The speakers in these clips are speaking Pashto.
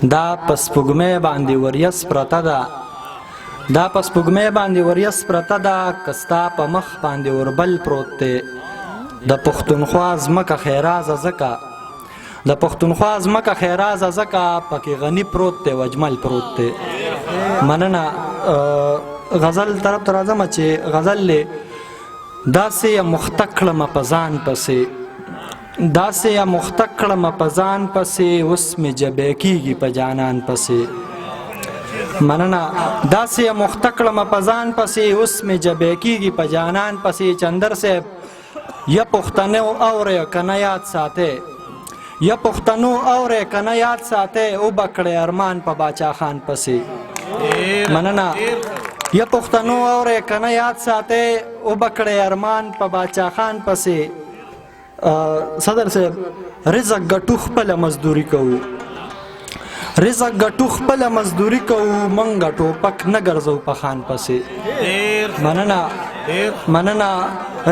دا په سپوږمۍ باندې وریځ پرته ده، دا په سپوږمۍ باندې وریځ پرته ده، که ستا په مخ باندې اوربل پروت دی. د پښتونخوا ځمکه ښېرازه ځکه، د پښتونخوا ځمکه ښېرازه ځکه پکې غني پروت دی، اجمل پروت دی. مننه. غزل طرف ته راځم چې غزل له داسې یې مخته کړمه په ځان پسې، داسې یې مخته کړمه په ځان پسې، اوس مې جبې کېږي په جانان پسې. مننه. داسې یې مخته کړمه په ځان پسې، اوس مې جبې کېږي په جانان پسې. چندر صاحب، یا پښتنو اورې که نه یاد ساتې، یا پښتنو اورې که نه یاد ساتې، وبه کړې ارمان په باچا خان پسې. مننه. یا پښتنو اورې که نه یاد ساتې، وبه کړې ارمان په باچا خان پسې. صدر صاحب، رزق ګټو خپله مزدوري کوو، رزق ګټو خپله مزدوري کوو، مونږ ټوپک نه ګرځو په خان پسې. مننه، مننه.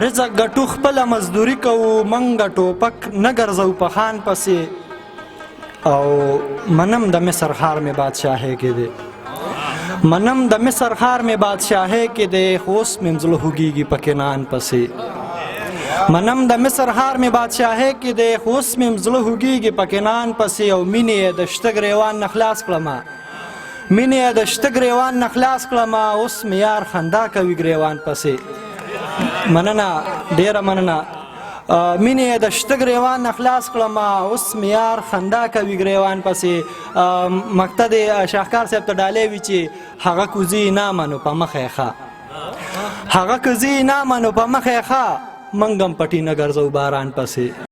رزق ګټو خپله مزدوري کوو، مونږ ټوپک نه ګرځو په خان پسې. او منم د مصر ښار مې بادشاهۍ کې دی، منم د مصر ښار مې بادشاهۍ کې دی، خو اوس مې زړه خوږېږي په کنعان پسې. منم د مصر ښار مې بادشاهۍ کې دی، خو اوس مې زړه خوږېږي په کنعان پسې. او مینې یې د شته ګرېوان نه خلاص کړمه، مینې یې د شته ګرېوان نه خلاص کړمه، اوس مې یار خندا کوي ګرېوان پسې. مننه، ډېره مننه. مینې یې د شته ګرېوان نه خلاص کړمه، اوس مې یار خندا کوي ګرېوان پسې. مکته دې شاهکار صاحب ته ډالۍ وي چې هغه کوزي نه منو په مخه یې ښه، هغه کوزي نه منو په مخه یې ښه، موږ هم پټي نه ګرځو باران پسې.